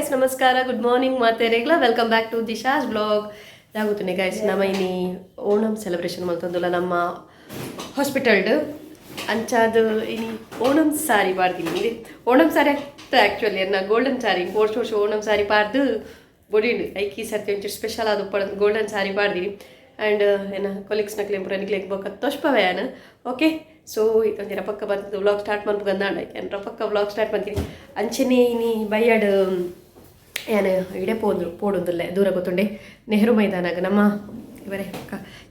Guys, ನಮಸ್ಕಾರ, good morning ಮಾತೇರೆಗ್ಲ. Welcome back to Disha's vlog. ದಾಗುತ್ತನೆ guys, ನಮ್ಮ ಇನಿ ಓಣಂ ಸೆಲೆಬ್ರೇಷನ್ ಮಲ್ತೊಂದುಲ್ಲ ನಮ್ಮ ಹಾಸ್ಪಿಟಲ್ಡ್. ಅಂಚಾದ ಇನಿ ಓಣಂ ಸಾರಿ ಪಾಡ್ತೀನಿ. ಓಣಂ ಸಾರಿ ಅತ್ತ ಆ್ಯಕ್ಚುಲಿ ಎನ್ನ ಗೋಲ್ಡನ್ ಸಾರಿ. ವರ್ಷ ವರ್ಷ ಓಣಂ ಸಾರಿ ಪಾಡ್ದು ಬೊಡಿಂಡು. ಐಕ್ ಈ ಸರ್ತಿ ಒಂಚೂರು ಸ್ಪೆಷಲ್ ಆದ ಗೋಲ್ಡನ್ ಸಾರಿ ಪಾಡ್ದೀನಿ. ಆ್ಯಂಡ್ ಏನ ಕೊಲೀಗ್ಸ್ ನಕ್ಲೆ ಪೂರ ನಿಕ್ಲೆಗ್ ಬೊಕ್ಕ ತೋಷ್ಪವೆ ಯಾನ್. ಓಕೆ, ಸೊ ಇದೊಂಜಿ ರಪಕ್ಕ ಬರ್ತದೆ ವ್ಲಾಗ್ ಸ್ಟಾರ್ಟ್ ಮನ್ಪುಗಂದಾಂಡ ಯಾನ್ ರಪಕ್ಕ ವ್ಲಾಗ್ ಸ್ಟಾರ್ಟ್ ಮಾಡ್ತೀನಿ. ಅಂಚೆನೇ ಇನಿ ಬಯ್ಯಡ್ ಯಾನ್ ಇಡೆ ಪೋಂದು ಪೋಡುಂದುಲ್ಲೆ, ದೂರ ಗೊತ್ತುಂಡೆ, ನೆಹರು ಮೈದಾನಾಗ. ನಮ್ಮ ಇವರೇ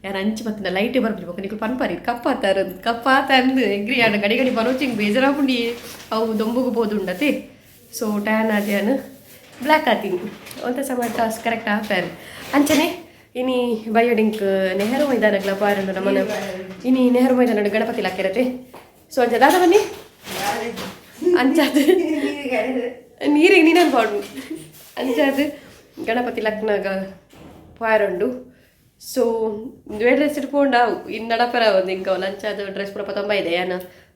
ಯಾರು ಅಂಚಿ ಬತ್ತಿನ ಲೈಟ್ ಬರ್ಪುಜಿ. ಬೊಕ್ಕ ನಿಕುಲು ಪನ್ಪರಿ ಕಪ್ಪಾತಾರ ಕಪ್ಪಾತ ಅಂದು. ಎಗ್ರಿ ಆಂಡ ಗಡಿ ಗಡಿ ಬರೋಚಿಂಗ್ ಬೇಜಾರಾಪುಂಡಿ. ಅವು ದೊಂಬುಗು ಪೋದುಂಡತೆ. ಸೊ ಟ್ಯಾನ್ ಆದ್ಯಾನು ಬ್ಲ್ಯಾಕ್ ಆತೀನಿ ಒಂತ ಸಮಯ ಟಾಸ್ ಕರೆಕ್ಟ್ ಆಫ್ಯಾನ್. ಅಂಚನೆ ಇನಿ ಬಯ್ಯಡಿಂಕ್ ನೆಹರು ಮೈದಾನಗ್ಲ ಪಾರುಂಡು ನಮ್ಮನ. ಇನಿ ನೆಹರು ಮೈದಾನ ಗಣಪತಿ ಲಾಕಿರತೆ. ಸೊ ಅಂಚ ದಾದ ಬನ್ನಿ. ಅಂಚಾದ ನೀರಿಗೆ ನೀನನ್ ಪಾಡು. ಅಂಚಾದ ಗಣಪತಿ ಲಕ್ನಾಗ ಪಾರುಂಡು. ಸೊ ಡ್ರೆಸ್ ಇಟ್ಕೊಂಡ ಇನ್ನು ನಡಪರ ಒಂದು ಇಂಕ ಅಂಚಾದ ಡ್ರೆಸ್ ಪೂರ ಪತೊಂಬ ಇದೆ. ಯಾನ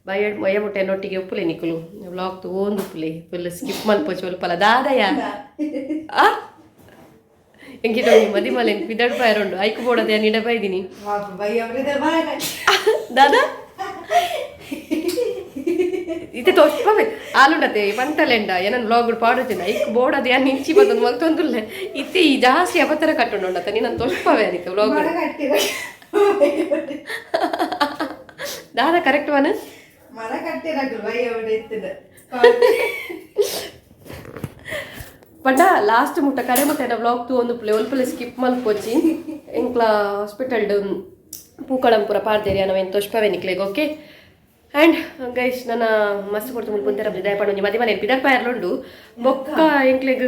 ಬಯ್ಯ ಬಯ್ಯ ಮುಟ್ಟೆ ನೊಟ್ಟಿಗೆ ಉಪ್ಪುಲೆ. ನಿಕುಲು ವ್ಲಾಗ್ ತಗೊಂಡು ಉಪ್ಪುಲೆ. Full skip ಮಲ್ಪೊಚ್ಚು ಒಲ್ಪಲ. ದಾದಯ ಆ ಎಂಕಿತ ಮದಿ ಮಲೆ ಪಿದಡ್ ಪಾಯರುಂಡು. ಐಕು ಬೋಡದೆ ನಿಡ ಬೈದಿನಿ. ದಾದಾ ಇತ್ತೆ ತೋಷ್ಪವೆ ಆಲುಂಡತೆ ಪಂತಲೆಂಡ ಏನನ್ ವ್ಲಾಗ್ ಪಾಡುತ್ತಿನ. ಐಕ್ ಬೋಡದೆ ಯಾನ್ ನಿಂಚಿ ಬತ್ತೊಂದು ಮಲ್ತೊಂದುಲ್ಲೆ. ಇತ್ತೆ ಈ ಜಾಸ್ತಿ ಅಬತರ ಕಟ್ಟುಂಡತ ನೀನು ತೋಷ್ಪವೆ ಅನಿತ ವ್ಲಾಗ್. ದಾದಾ ಕರೆಕ್ಟ್ ವನ್. ಮರ ಕಟ್ಟಿರಕು ಬಯ್ಯ. ಪಂಡ ಲಾಸ್ಟ್ ಮುಟ್ಟ ಕಡೆ ಮುಟ್ಟ ವ್ಲಾಗ್ ತೂ ಒಂದು ಪ್ಲೇ ಒಲ್ಪಲೆ ಸ್ಕಿಪ್ ಮಲ್ಪೊಚ್ಚಿ. ಎಂಕ್ಲ ಹಾಸ್ಪಿಟಲ್ಡ್ ಪೂಕಳಂಪುರ ಪಾಡ್ದೇರಿ ನಾವೇನು ತೋಷ್ಪವೆ ನಿಕ್ಲೆಗ್. ಓಕೆ, ಆ್ಯಂಡ್ ಗೈಸ್, ನನ್ನ ಮಸ್ತ್ ಕೊಡ್ತು ಮುಲ್ಪ ಉಂತೆರ ದಯಪಾಡು. ಒಂಜಿ ಮದಿ ಮನೆ ಪಿದರ್ ಪಾಯರ್ಲುಂಡು. ಬೊಕ್ಕ ಎಂಕ್ಲೆಗ್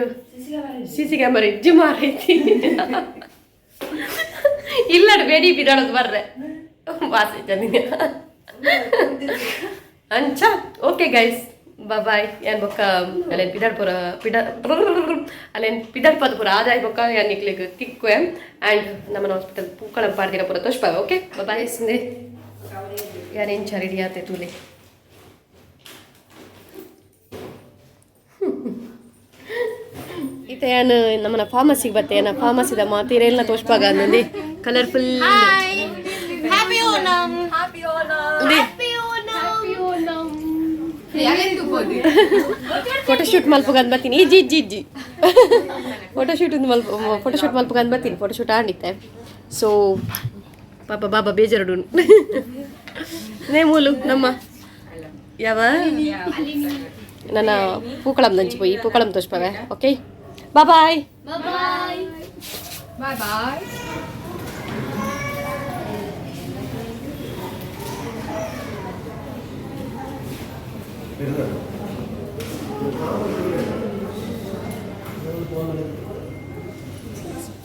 ಸಿ ಸಿ ಕ್ಯಾಮರಾ ಇಜ್ಜಿ ಮಾರೈತಿ. ಇಲ್ಲಡ್ ಬೇಡಿ ಬಿದಾಡೋದು ಬರ್ರೆ ವಾಸಿ ಚಂದಿನ ಅಂಚ. Okay guys, bye. ಯಾನ್ ಬೊಕ್ಕ ಅಲ್ಲೇನು ಪಿದಾಡ್ಪುರ ಪಿಡ ಅಲ್ಲೇನು ಪಿದಾಡ್ಪದ ಪುರ ಆದಾಯ ಬೊಕ್ಕ ಯಾನ್ ನಿಕ್ಲೆಗ್ ತಿಕ್ವೆ. ಆ್ಯಂಡ್ ನಮ್ಮನ ಹಾಸ್ಪಿಟಲ್ ಪೂಕಳಂ ಪಾಡ್ದಿನ ಪುರ ತೋಷ್ಪಾವೆ. Okay, boy. ಸಿಂದೆ ಯಾನ್ ಎಂಚ ರೆಡಿ ಆತೆ ತೂಲೆ. ಇತ್ತೆ ಯಾನ್ ನಮ್ಮನ ಫಾರ್ಮಸಿಗೆ ಬತ್ತೆ. ಏನ ಫಾರ್ಮಸಿದ ಮಾತೀರೆಲ್ಲ ತೋಷ್ಪಾಗ ಅಂದಂದಿ colourful. Happy Onam! Happy Onam! Happy Onam! Photoshoot ಮಲ್ಪುಗಂದ್ ಬರ್ತೀನಿ. ಇಜ್ಜಿ ಇಜ್ಜಿ ಇಜ್ಜಿ ಫೋಟೋಶೂಟ್ ಮಲ್ಪ ಫೋಟೋಶೂಟ್ ಮಲ್ಪುಗಂದ್ ಬರ್ತೀನಿ. ಫೋಟೋಶೂಟ್ ಆಂಡಿತ್ತೆ. ಸೊ ಪಾಪ ಬಾಬಾ ಬೇಜಾರುಡು ನೇ ಮೂಲು ನಮ್ಮ ಯಾವ ನನ್ನ ಪೂಕಳಂ ದಂಚಿ ಪೋಯಿ ಪೂಕಳಂ ತೋಷ್ಪವೆ. Okay, bye. Bye-bye! Bye bye.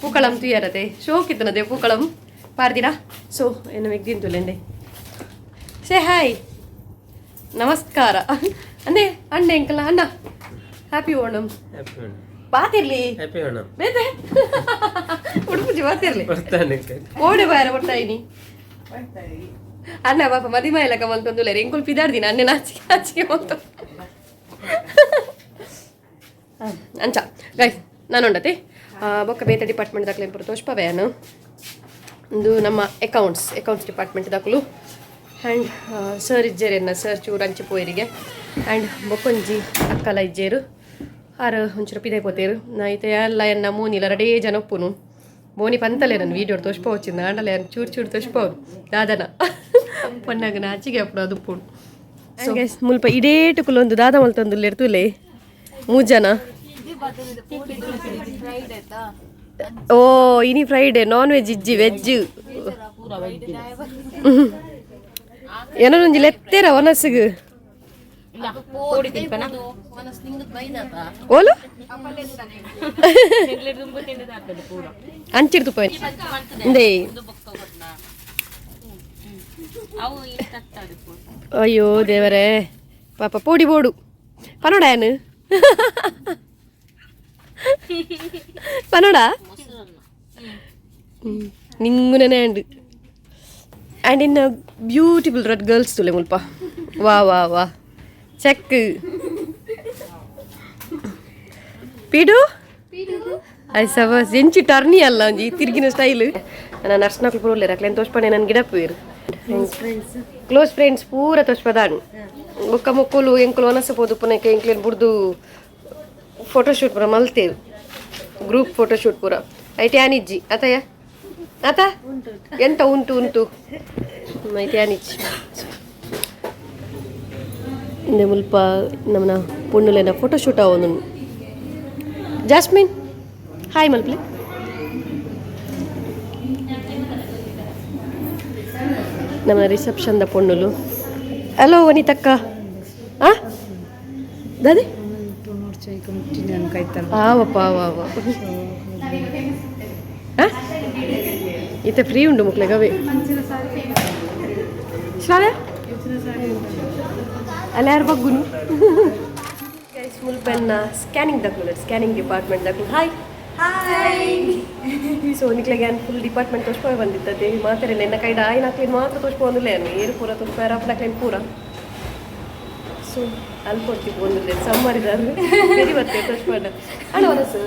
Pookalam ತುಯ್ಯರತೆ ಶೋಕ್ ಇತ್ತನದೆ ಪೂಕಳಂ ಪಾರ್ದಿರಾ. ಸೊ ಏನು ಮೆಗ್ದಿನ್ ತುಲೆಂಡೆ. ಸೇ ಹಾಯ್, ನಮಸ್ಕಾರ ಅಂದೆ ಅಣ್ಣ ಎಂಕಲ್ಲ ಅಣ್ಣ. ಹ್ಯಾಪಿ ಓಣಂ ಬಾತಿರ್ಲಿ. ಹ್ಯಾಪಿ ಓಣಂ. ಬೇತೆ ಉಡುಪುಜಿ ಬಾತಿರ್ಲಿ. ಬರ್ತಾನೆ. ಓಡೆ ಬಾರ ಕೊಡ್ತಾಯಿನಿ ಅಣ್ಣ. ಪಾಪ ಮದಿ ಮಾಯಲಕ ಮಲ್ತೊಂದುಲ್ಲೆರ್. ಎಂಕುಲು ಪಿದಾಡ್ದಿನ ಅಣ್ಣೆ ನಾಚಿಕೆ ನಾಚಿಕೆ ಮಲ್ತು. ಅಂಚ ಗೈಸ್, ನಾನು ಉಂಡತೆ ಬೊಕ್ಕ ಬೇತೆ ಡಿಪಾರ್ಟ್ಮೆಂಟ್ ದಾಖಲೆ ಪೂರ ತೋಷ್ಪವೆ ಯಾನು. ಒಂದು ನಮ್ಮ ಅಕೌಂಟ್ಸ್ ಅಕೌಂಟ್ಸ್ ಡಿಪಾರ್ಟ್ಮೆಂಟ್ ದಾಖಲು. ಆ್ಯಂಡ್ ಸರ್ ಇಜ್ಜೇರು ಎನ್ನ ಸರ್ ಚೂರು ಅಂಚೆ ಪೋಯರಿಗೆ. ಆ್ಯಂಡ್ ಬೊಕ್ಕೊಂಜಿ ಅಕ್ಕಲ ಇಜ್ಜೇರು. ಆರು ಒಂಚೂರು ಪಿದೆ ಪೋತೇರು. ನಾ ಇತ್ತೆ ಎಲ್ಲ ಎನ್ನ ಮೋನಿಲ ರಡೇ ಜನ ಒಪ್ಪುನು. ಮೋನಿ ಪಂತಲೆ ನನ್ನ ವೀಡಿಯೋ ತೋಷ್ಪ వచ్చిಂದ ಆಂಡಲೆ ಯಾನ್ ಚೂರು ಚೂರು ತೋಷ್ಪವು. ದಾದನ ಪೊನ್ನಾಗ ನಾಚಿಗೆ ಅಪ್ಪು ಅದು ಉಪ್ಪುಡು. ಸೊ ಗೈಸ್, ಮುಲ್ಪ ಇಡೇಟುಕುಲೊಂದು ದಾದ ಮಲ್ತೊಂದು ಇರ್ತುಲೆ ಮೂಜನ. ಓ ಇನಿ ಫ್ರೈಡೆ, ನಾನ್ ವೆಜ್ ಇಜ್ಜಿ, ವೆಜ್. ಏನೊಂಜಿ ಲೆತ್ತೇರ ಒನಸ್ಗ್ ಓಲು ಅಂಚಿಡ್ತು ಪೋಯ್ ಇಂದೇ. ಅಯ್ಯೋ ದೇವರೇ, ಪಾಪ ಪೋಡಿ ಬೋಡು ಪನೋಡ ಏನು ಪನೋಡ ನಿಂಗುನೇ. And and in beautiful red girls ತುಲೆ ಮುಲ್ಪ. ವಾ ವಾ ವಾ, ಚೆಕ್. ಪೀಡು ಐಸವ ಎಂಚಿ ಟರ್ನಿ ಅಲ್ಲ ಒಂಜಿ ತಿರ್ಗಿನ ಸ್ಟೈಲ್. ನನ್ನ ನರ್ಸ್ನಕ್ಲು ಪೂರ ಉಲ್ಲೇರು, ಅಕ್ಲೇನು ತೋಷ್ಪಣೆ ನನ್ ಗಿಡ ಪೂರು ಕ್ಲೋಸ್ ಫ್ರೆಂಡ್ಸ್ ಪೂರ ತೋಷ್ಪದಾನ್. ಬೊಕ್ಕ ಮೊಕ್ಕಲು ಎಂಕುಲು ವನಸ ಪೋದು ಪುನಕ್ಕೆ ಎಂಕ್ಲೇನ್ ಬುಡ್ದು ಫೋಟೋಶೂಟ್ ಪೂರ ಮಲ್ತೇವು, ಗ್ರೂಪ್ ಫೋಟೋಶೂಟ್ ಪೂರ. ಐಟ್ ಯಾನಿಜ್ಜಿ ಅತಯ್ಯ ಅತ ಎಂತ ಉಂಟು ಉಂಟು ಐಟ್ ಯಾನಿಜ್ಜಿ. ಇಂದೆ ಮುಲ್ಪ ನಮ್ಮನ ಪೊಣ್ಣುಲೆನ ಫೋಟೋಶೂಟ್ ಆವೊಂದು. ಜಾಸ್ಮಿನ್ ಹಾಯ್ ಮಲ್ಪ್ಲೆ. ನಮ್ಮ ರಿಸೆಪ್ಷನ್ದ ಪೊಣ್ಣುಲು. ಹಲೋ ವನಿತಕ್ಕ. ಆ ದಾದಿ ಆವಪ್ಪ ಆವ ಆವ. ಇತ್ತೆ ಫ್ರೀ ಉಂಡು ಮುಕ್ಲೆಗವೇ ಶ್ರಾವ್ಯ ಅಲ್ಲ ಯಾರು ಬಗ್ಗುನು ಗೈಸ್. ಮುಲ್ಪೆನ್ನ ಸ್ಕ್ಯಾನಿಂಗ್ ದಕ್ಲು, ಸ್ಕ್ಯಾನಿಂಗ್ ಡಿಪಾರ್ಟ್ಮೆಂಟ್ ದಕ್ಲು. Hi hi. ಸೊ ನಿಕ್ಲೆಗೆ ಫುಲ್ ಡಿಪಾರ್ಟ್ಮೆಂಟ್ ತೋಷ್ಪೋಯ್ ಬಂದಿತ್ತತೆ ಮಾತಾಡಿಲ್ಲ ಎನ್ನ ಕೈಡ ಆಯ್ನ ಹಾಕ್ಲೇನು ಮಾತ್ರ ತೋಷ್ಪೋ ಒಂದಿಲ್ಲ ಏರು ಪೂರ ತೋಷ್ಪಾರ ಅಪ್ಲಾಕ್ಲೇನು ಪೂರ. ಸೊ ಅಲ್ಲಿ ಕೊಡ್ತೀವಿ ಒಂದಿಲ್ಲ ಸಮ್ಮರಿದಾರು ಸರಿ ಬರ್ತೀವಿ ತೋಷ್ಪಾಡ ಅಣ್ಣ ಒನಸು.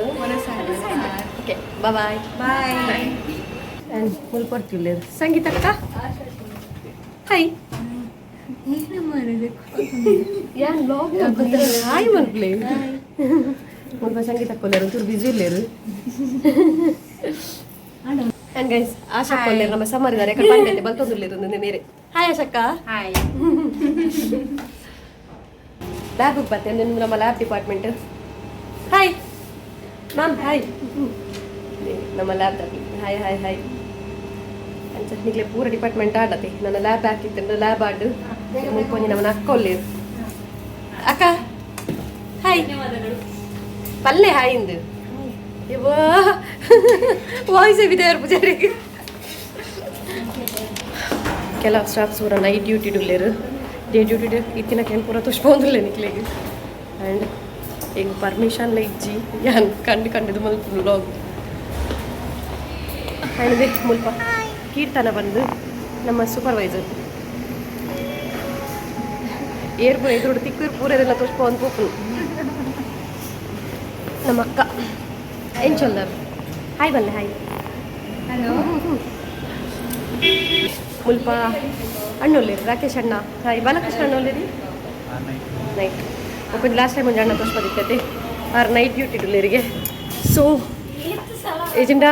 Okay, bye. ಬಾಯ್. ಆ್ಯಂಡ್ ಮುಲ್ಪ ಬರ್ತಿಲ್ಲ ಸಂಗೀತಕ್ಕ. ಹಾಯ್. ಯಾನ್ ಬ್ಲಾಗ್. ಹಾಯ್ ಮಲ್ಪ್ಲೆ. ಮುಲ್ಪ ಸಂಗೀತ ಕೊಲ್ಲೇರು, ಒಂಚೂರು ಬಿಸಿ ಇಲ್ಲೇರು. ಆ್ಯಂಡ್ ಗೈಸ್, ಆಶಾ ಕೊಲ್ಲೇರು, ನಮ್ಮ ಸಮ್ಮರ್ ಇದ್ದಾರೆ ಕಡೆ ಬಂದೈತೆ ಬಲ್ತೊಂದುಲ್ಲೇರು ಮೇರೆ. ಹಾಯ್ ಆಶಕ್ಕ. ಹಾಯ್. ಲ್ಯಾಬಿಗೆ ಬರ್ತೇನೆ, ನಮ್ಮ lab department. Hi ma'am. Hi. ನಮ್ಮ lab. Hi hi hi. ಅಂಚ ನಿಕ್ಲೆ ಪೂರ ಡಿಪಾರ್ಟ್ಮೆಂಟ್ ಆಡತೆ. ನನ್ನ ಲ್ಯಾಬ್ ಹಾಕಿತ್ತು, ಲ್ಯಾಬ್ ಆಡು ಮುಲ್ಕೊಂಜಿ ನಮ್ಮನ್ನ ಅಕ್ಕ ಒಲ್ಲೇರು. ಅಕ್ಕ ಹಾಯ್ ಪಲ್ಲೆ. ಹಾಯ್ ಇಂದು ಇವ್ವಾ ವಾಯ್ಸ್ ಬಿದ್ದಾರು ಪೂಜಾರಿಗೆ. ಕೆಲವು ಸ್ಟಾಫ್ಸ್ ಪೂರ ನೈಟ್ ಡ್ಯೂಟಿ ಉಲ್ಲೇರು, ಡೇ ಡ್ಯೂಟಿ ಇತ್ತಿನ ಕೆಂಪು ಪೂರ ತುಷ್ಪೊಂದುಲ್ಲೆ ನಿಕ್ಲೆಗ್. ಆ್ಯಂಡ್ ಈಗ ಪರ್ಮಿಷನ್ ಇಜ್ಜಿ, ಯಾನ್ ಕಂಡು ಕಂಡಿದ್ದು ಮಲ್ಪ ವ್ಲಾಗ್. ಆ್ಯಂಡ್ ಮುಲ್ಪ ಕೀರ್ತನ ಬಂದು ನಮ್ಮ ಸೂಪರ್ವೈಸರ್ ಏರ್ ಪೂರ ಎದುರು ತಿಕ್ಕೂರು ಪೂರ ಎಲ್ಲ ತುಷ್ಪ ಒಂದು ಪೋಪುನು. ನಮ್ಮ ಅಕ್ಕ ಎಂಚೊಲ್ಲರು. ಹಾಯ್ ಬಲ್ಲೆ. ಹಾಯ್. ಹಲೋ. ಮುಲ್ಪ ಅಣ್ಣೊಲ್ಲೇರು, ರಾಕೇಶ್ ಅಣ್ಣ. ಹಾಯ್. ಬಾಲಕೃಷ್ಣ ಅಣ್ಣೊಲ್ಲೇರಿ ನೈಟ್ ಒಬ್ಬ. ಲಾಸ್ಟ್ ಟೈಮ್ ಒಂದು ಅಣ್ಣ ತೋರ್ಸ್ಬೋದಿತ್ತೈತೆ, ಆರು ನೈಟ್ ಡ್ಯೂಟಿ ಇಡುಲ್ಲೇರಿಗೆ. ಸೊ ಏಜೆಂಡ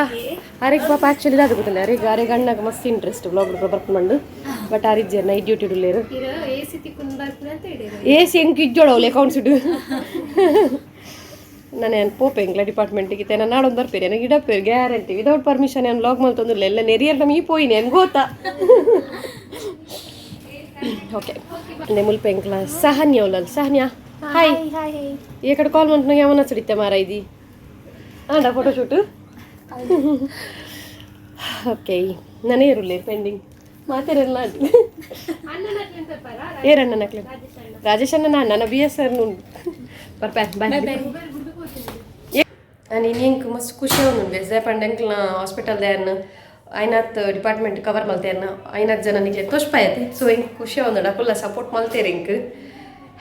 ಆರೆಗ್ ಪಾಪ ಆ್ಯಕ್ಚುಲಿ ಅದು ಗೊತ್ತಿಲ್ಲ. ಅರೆಗ್ ಅರೆಗ್ ಅಣ್ಣಗೆ ಮಸ್ತ್ ಇಂಟ್ರೆಸ್ಟ್ ವ್ಲಾಗ್ ಬರ್ಕೊಂಡು, ಬಟ್ ಆರಿಜ್ಜೆ ನೈಟ್ ಡ್ಯೂಟಿ ಇಡುಲ್ಲೇರು. ಎ ಸಿ ಎಂಕ್ ಇಜ್ಜೋಡವಲ್ಲ ಅಕೌಂಟ್ಸ್ ಇಡು. ನಾನು ಏನು ಪೋಪೆ ಎಂಕ್ಲ ಡಿಪಾರ್ಟ್ಮೆಂಟಿಗೆ ನಾನು ನಾಡೊಂದು ಬರ್ಪೇರಿ, ನನಗೆ ಇಡಪ್ಪೇರು guarantee. Without permission ಏನು ವ್ಲಾಗ್ ಮಲ್ತೊಂದಿಲ್ಲ ಎಲ್ಲ ನೆರಿಯರ್ ನಮಗೆ ಪೋಯಿನಿ ಏನು ಗೊತ್ತಾ. ಓಕೆ, ಅಂದ್ರೆ ಮುಲ್ಪ ಎಂಕ್ಲ ಸಹನ್ಯ ಉಲ್ಲಲ್. ಸಹನ್ಯ ಹಾಯ್. ಹಾಯ್. ಈ ಕಡೆ ಕಾಲ್ ಮಂತ್ ಯಾವನ ಸುಡಿತೆ ಮಾರ ಇದಿ ಆಂಡ ಫೋಟೋಶೂಟ್. ಓಕೆ, ನಾನೇ ಇರುಲ್ಲೆ ಪೆಂಡಿಂಗ್ ಮಾತಾಡಲ್ಲ. ಏರಣ್ಣ ನಕ್ಲೆ ರಾಜೇಶ್ ಅಣ್ಣ ನನ್ನ B S R ಬರ್ಪೆ. ಬಾಯ್. ನಾನು ಇಂಕ್ ಮಸ್ತ್ ಖುಷಿ ಉಂಡು ಪಂಡ ಎಂಕ್ಲ ಹಾಸ್ಪಿಟಲ್ ದಾನ್ ಐನಾತ್ ಡಿಪಾರ್ಟ್ಮೆಂಟ್ ಕವರ್ ಮಲ್ತೇರ್ನ ಐನಾತ್ ಜನ ನಿಕ್ಲೆ ತೋಷ್ಪಾಯತೆ. ಸೊ ಇಂಕ್ ಖುಷಿ ಉಂಡು, ಅಕುಲ್ಲ ಸಪೋರ್ಟ್ ಮಲ್ತೇರು ಇಂಕ್.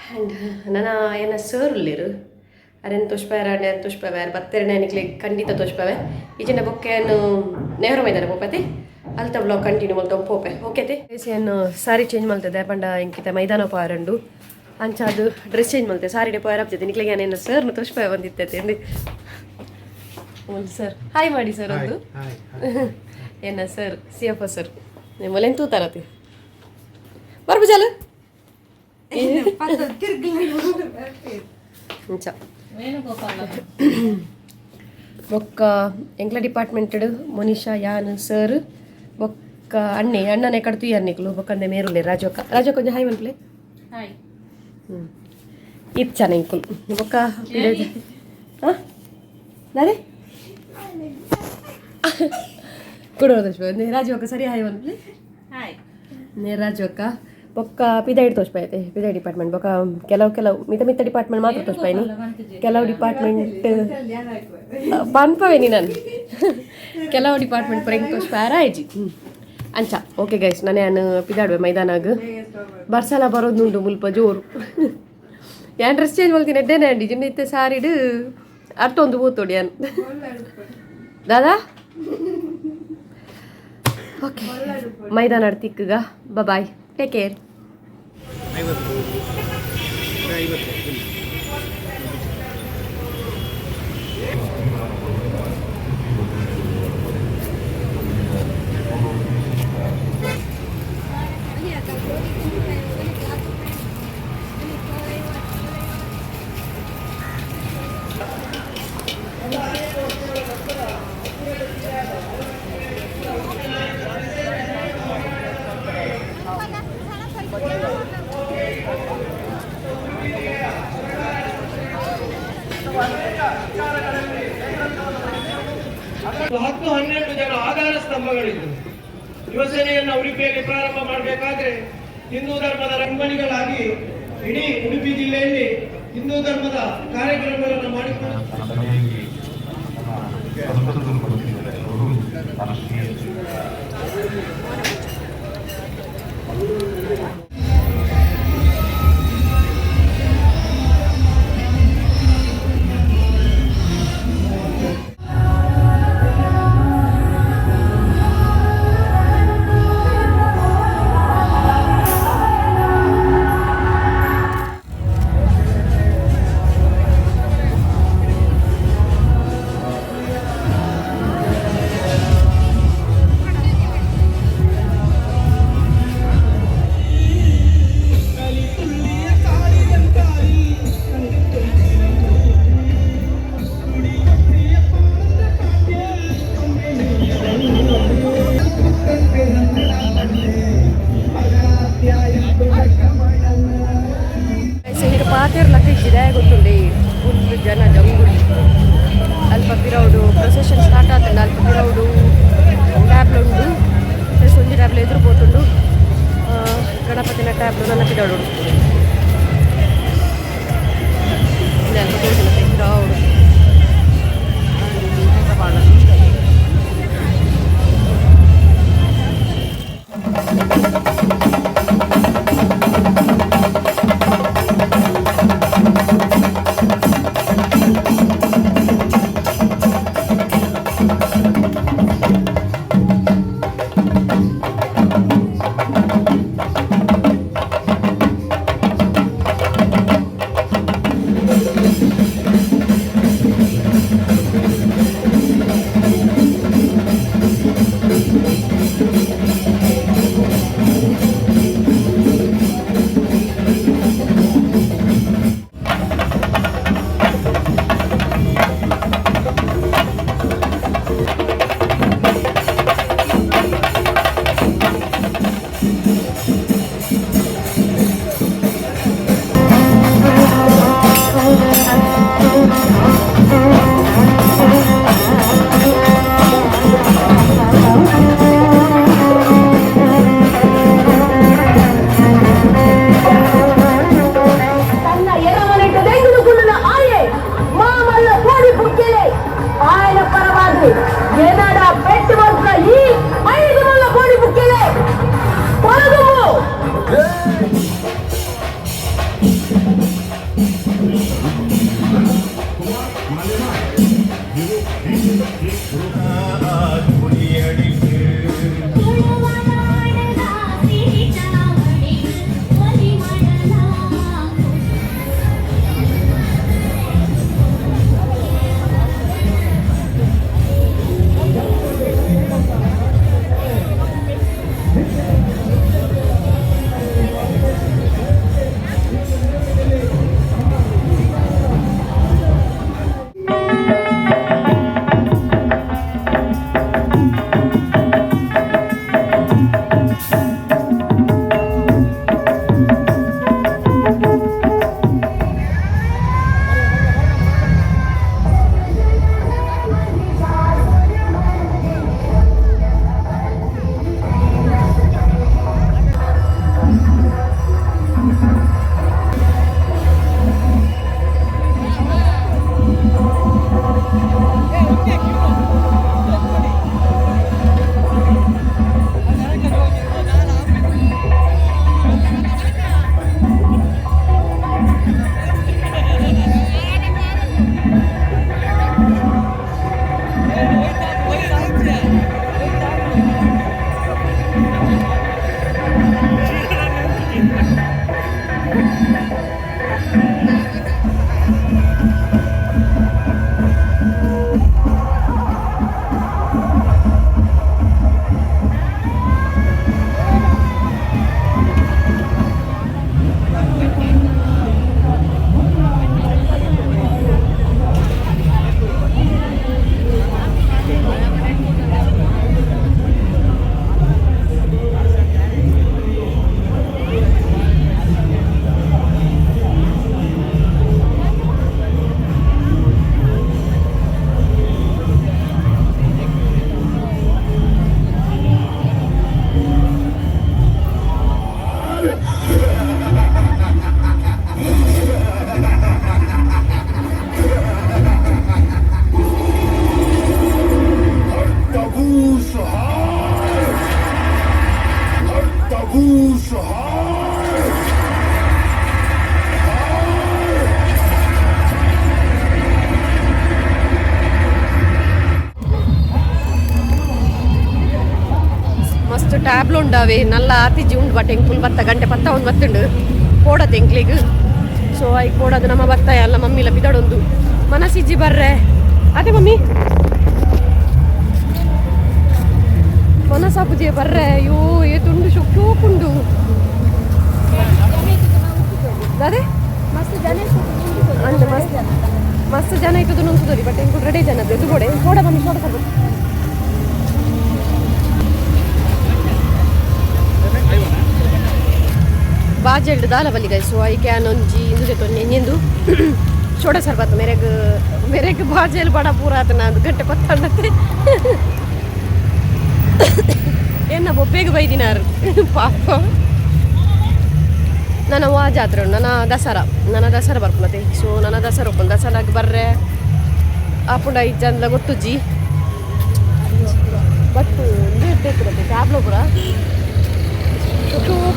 ಆ್ಯಂಡ್ ನನ್ನ ಏನ ಸರ್ ಉಲ್ಲೇರು, ಅರೆನ್ ತೋಷ್ಪಾಯರ ಅಣ್ಣ ತೋಷ್ಪಾವೆ ಯಾರು ಬತ್ತೇರನೆ ನಿಕ್ಲೆ ಖಂಡಿತ ತೋಷ್ಪಾವೆ. ಈಚಿನ ಬೊಕ್ಕೆನು ನೆಹರು ಮೈದಾನ ಪೋಪತಿ, ಅಲ್ತ ಬ್ಲಾಗ್ ಕಂಟಿನ್ಯೂ ಮಲ್ತ ಪೋಪೆ. ಓಕೆ ತೆ. ಏನು ಸಾರಿ ಚೇಂಜ್ ಮಲ್ತದೆ ಪಂಡ ಇಂಕಿತ ಮೈದಾನ ಪಾರಂಡು ಅಂಚ ಅದು ಡ್ರೆಸ್ ಚೇಂಜ್ ಮಲ್ತೆ ಸಾರಿ ಡೆ ಪೋಯರ್ ಆಪ್ತೈತೆ. ನಿಕ್ಲೆಗೆ ಏನೇನು ಸರ್ನ ತೋಷ್ಪಾಯ ಬಂದಿತ್ತೈತೆ ಅಂದು. ಒಂದು ಸರ್ ಹಾಯ್ ಮಾಡಿ ಸರ್ ಒಂದು. ಏನ sir, C F sir ನಿಮ್ಮಲ್ಲೇನು ತೂತಾರತಿ ಬರ್ಬುಜಾಲ ಅಂಚ. ಬೊಕ್ಕ ಎಂಕ್ಲ ಡಿಪಾರ್ಟ್ಮೆಂಟ್ ಮೊನಿಷಾ ಯಾನ್ ಸರ್ ಬೊಕ್ಕ ಅಣ್ಣೆ ಅಣ್ಣನೆ ಕಡ್ತು ಯಾರ್ ನಿಕ್ಲು. ಬೊಕ್ಕಂದೆ ಮೇರುಲೆ ರಾಜಕ್ಕ. ರಾಜಕ್ಕ ಕೊಂಚ ಹಾಯ್ ಮನ್ಪ್ಲೆ. ಹಾಯ್. ಹ್ಞೂ, ಇತ್ತು ಎಂಕುಲು ಬೊಕ್ಕ ಹಾಂ ನಾನೇ ಕೊಡೋದು ರಾಜು ಅಕ್ಕ ಸರಿ ಹಾಯ್ ಮನ್ಪ್ಲೆ. ಹಾಯ್. ನೇ ರಾಜು ಅಕ್ಕ. ಬೊಕ್ಕ ಪಿದೈಡ್ ತೋಷ್ಪಾಯ್ತೆ, ಪಿದೈ ಡಿಪಾರ್ಟ್ಮೆಂಟ್. ಬೊಕ್ಕ ಕೆಲವು ಕೆಲವು ಮಿತ ಮಿತ್ತ ಡಿಪಾರ್ಟ್ಮೆಂಟ್ ಮಾತ್ರ ತೋಷ್ಪಾಯ್ನಿ. ಕೆಲವು ಡಿಪಾರ್ಟ್ಮೆಂಟ್ ಪನ್ಪವೇನಿ ನಾನು. ಕೆಲವು ಡಿಪಾರ್ಟ್ಮೆಂಟ್ ಪೂರ ಹಿಂಗೆ ತೋಷ್ಪಾರ ಆಯ್ಜಿ ಅಂಚ. ಓಕೆ ಗೈಸ್, ನಾನು ಪಿದಾಡುವೆ ಮೈದಾನಾಗ. ಬರ್ಸಲ ಬರೋದುಂಡು ಮುಲ್ಪ ಜೋರು. ಯಾನ್ ಡ್ರೆಸ್ ಚೇಂಜ್ ಮಲ್ತೀನಿ ಎಡ್ಡೇನೆ ಅಂಡಿ ಜಿನ್ನ ಇತ್ತೆ ಸಾರಿಡು. ಅಟ್ಟೊಂದು ಪೂತೊಡಿ ಅನ್ ದಾದಾ. ಓಕೆ, ಮೈದಾನ ತಿಕ್ಕಗ. Boy, take care. 10-12 ಜನ ಆಧಾರ ಸ್ತಂಭಗಳಿದ್ದರು. ಯುವಸೇನೆಯನ್ನು ಉಡುಪಿಯಲ್ಲಿ ಪ್ರಾರಂಭ ಮಾಡಬೇಕಾದ್ರೆ ಹಿಂದೂ ಧರ್ಮದ ರಂಗಣಿಗಳಾಗಿ ಇಡೀ ಉಡುಪಿ ಜಿಲ್ಲೆಯಲ್ಲಿ ಹಿಂದೂ ಧರ್ಮದ ಕಾರ್ಯಕ್ರಮಗಳನ್ನು ಮಾಡಿಕೊಂಡು ಸಭೆಯಲ್ಲಿ ನಮ್ಮ ಕೊಡುತ್ತಿದ್ದಾರೆ ಅವರು ರಾಷ್ಟ್ರೀಯ ಈಗ ಪಾತೆರ್ಲಕ್ಕ ಇದ್ದಿದೆ ಗೊತ್ತುಂಡು. ಫುಲ್ ಜನ ಜಂಗುಳಿ. ಅಲ್ಪ ಪಿರೌಡು ಪ್ರೊಸೆಷನ್ ಸ್ಟಾರ್ಟ್ ಆತಂಡ. ಅಲ್ಪ ಪಿರೌಡು ಟ್ಯಾಬ್ಲು ಉಂಡು, ಪ್ಲಸ್ ಒಂಜಿ ಟ್ಯಾಬ್ಲು ಎದುರು ಪೋತುಂಡು. ಗಣಪತಿನ ಟ್ಯಾಬ್ಲು ನನ್ನ ಪಿರೌಡು ಅಲ್ಪ ತೋಜುನ ಪಿರೌಡು. ಟ್ಯಾಬ್ಲು ಉಂಡಾವೆ ನಲ್ಲ ಆತಿಜಿ ಉಂಡು ಬಟ್ ಎಂಕುಲ್ ಬತ್ತ ಗಂಟೆ ಪತ್ತ ಒಂದು ಬತ್ತುಂಡು ಪೋಡತ್ತೆ ಎಂಕ್ಲೆಗ್. ಸೊ ಐಕ್ ಪೋಡದು ನಮ್ಮ ಬತ್ತ ಎಲ್ಲ ಮಮ್ಮಿಲ ಬಿದಡೊಂದು ಮನಸ್ಸಿಜ್ಜಿ ಬರ್ರೆ ಅದೇ ಮಮ್ಮಿ ಮನಸ್ಸಾಪುಜಿ ಬರ್ರೆ. ಅಯ್ಯೋ ಏ ತುಂಡು ಶೋಕುಂಡು ಅದೇ ಮಸ್ತ್ ಜನ. ಅಂಚ ಮಸ್ತ್ ಮಸ್ತ್ ಜನ ಇತ್ತದು ನುಂಚುದರಿ ಬಟ್ ಎಂಕುಲ್ ರೆಡಿ ಜನ ಅದು ಬೋಡೆ ಸೋಡ ಮಮ್ಮಿ ಸೋಡ ಸರ್ಬ. ಬಾಜೆಲ್ಡ್ ದಾಲ ಬಲ್ಲಿ ಗೈಸು I can ಒಂಜಿ ಇಂದು ತೊಂಜಿ ಎಂಜೆಂದು ಸೋಡ ಸರ್ಬತ್ ಮೇರೆಗ್ ಮೇರೆಗ್ ಬಾಜೆಲ್ ಬಡ ಪೂರ ಆತ ನಾನು ಗಂಟೆ ಪತ್ತಂಡತ್ತೆ ಎನ್ನ ಬೊಬ್ಬೆಗೆ ಬೈದಿನಾರು ಪಾಪ. ನನ್ನ ವಾ ಜಾತ್ರೆ ಉಂಡು ನನ್ನ ದಸರಾ, ನನ್ನ ದಸರಾ ಬರ್ಪುನತೆ. ಸೊ ನನ್ನ ದಸರಾ ಉಪ್ಪುಂಡು, ದಸರಾಗ್ ಬರ್ರೆ ಆಪುಂಡ ಇಜ್ಜಂದ್ಲ ಗೊತ್ತುಜ್ಜಿ. ಬಟ್ ಇಂದು ಟ್ಯಾಬ್ಲೋ ಪೂರ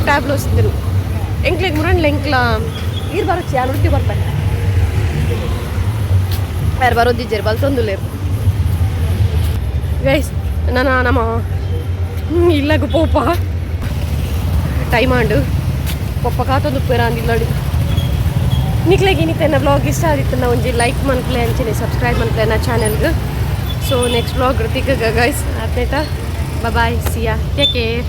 ಟ್ಯಾಬ್ಲೋ ಸಿದ್ದರು ಎಂಕ್ಲೆಗ್ ಮುರಣ್ಲ ಎಂಕ್ಲ ಈರ್ ಬರೋಚ್ಚಿ ಯಾರು ಉಡುಪಿ ಬರ್ತಾರೆ ಯಾರು ಬರೋದಿಜ್ಜೇರು ಬಲ್ತೊಂದುಲ್ಲೇರು ಗೈಸ್. ನನ್ನ ನಮ್ಮ ಇಲ್ಲಗ ಪೋಪ ಟೈಮ್ ಆಂಡು ಪೊಪ್ಪ ಕಾತೊಂದು ಉಪ್ಪೇರ ಅಂದಿಲ್ಲಡು. ನಿಕ್ಲೆಗ್ ಇನಿತ ವ್ಲಾಗ್ ಇಷ್ಟ ಆದಿತ್ತು ಒಂಜಿ ಲೈಕ್ ಮನ್ಪ್ಲೆ, ಅಂಚನೆ ಸಬ್ಸ್ಕ್ರೈಬ್ ಮನ್ಪ್ಲೆ ನಾ ಚಾನೆಲ್ಗೆ. So next vlog ತಿಕ್ಕ ಗೈಸ್, ಆತ್ನೇಟ, bye, see ya, take care.